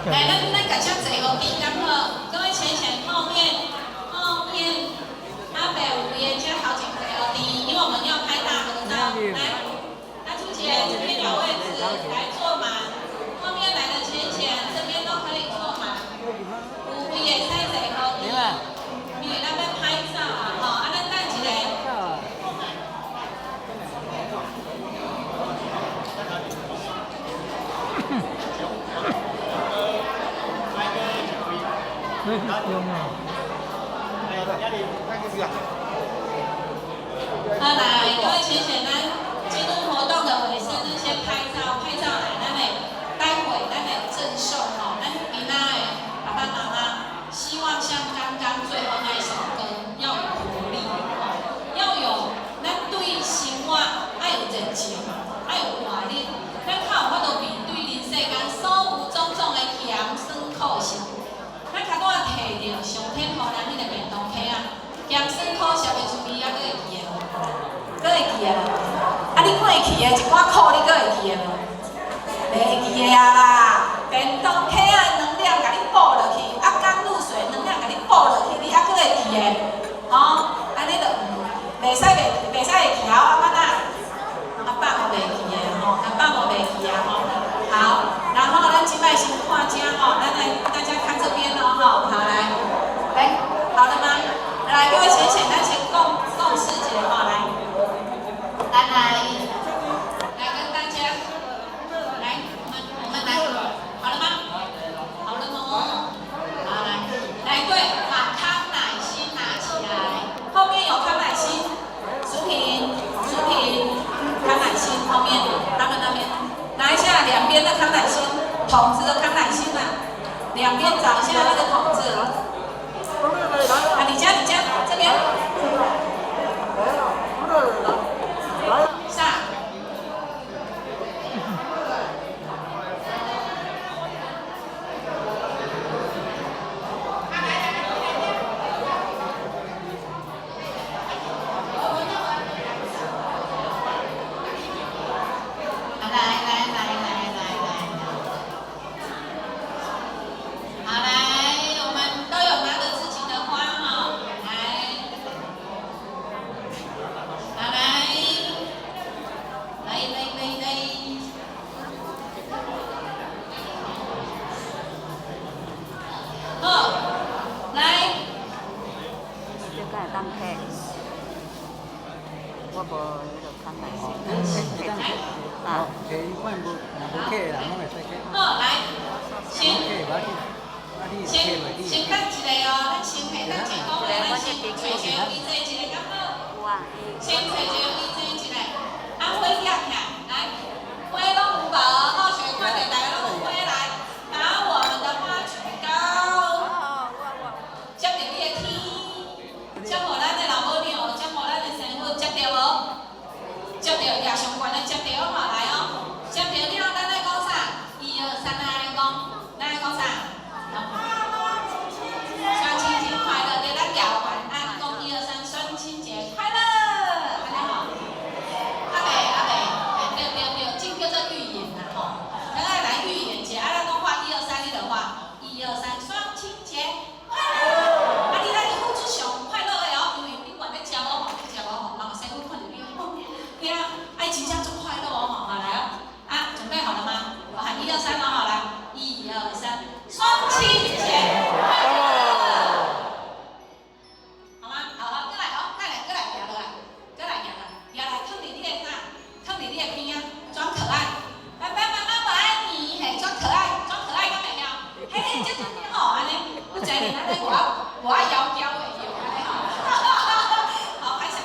來，咱共遮坐予甜敢好？各位淺顯後面，後面阿伯有位遮頭前坐予甜，因為我們要拍大合照。來，阿朱姐這邊有位置，來坐滿。後面來的淺顯這邊都可以坐滿。有位會使坐予甜，因為咱欲拍照啊，吼，啊，咱等一下。好，來，各位淺顯，咱進入活動的尾聲，咱先拍照，拍照來，咱會待會咱會贈送吼，咱囡仔的爸爸媽媽，希望像剛剛最後那一首歌，要有活力，要有咱對生活愛有熱情，愛有活力，咱較有法度面對人世間所有種種的鹹酸苦澀。咱較拄仔提著上天予咱彼個便當盒仔，鹹酸苦澀的滋味，猶閣會記得無？閣會記得無？啊，你過去的一寡苦，你閣會記得無？袂記得啊啦！便當盒仔能量共你補落去，啊，甘露水能量共你補落去，你猶閣會記得？吼，按呢就袂使袂袂使會記啊！啊，哪？阿爸嘛袂記得吼，阿爸嘛袂記啊吼。好，然後咱這擺先看遮吼，咱來大家看這邊哦吼，好來，來，好了嗎？來，各位淺顯，咱先共識一下吼，來，來來，來跟大家，來，我們來，好了嗎？好了嗎？好來，來對，把康乃馨拿起來，後面有康乃馨，淑萍，淑萍，康乃馨後面，他們那邊。拿一下兩邊的康乃馨，桶子的康乃馨啊，兩邊找一下那個桶子。啊，你家你家這邊。上。來來來來來來，好來，我們都有拿着自己的花哈，來，好來，來來來來，好，來。這個會當摕，我無彼個康乃馨，啊，摕伊款無，若無摕的人攏會使摕。好，來，先先先等一下哦，咱先下等一下講話，咱先揣一個位坐一下，敢好？有啊，先揣一個位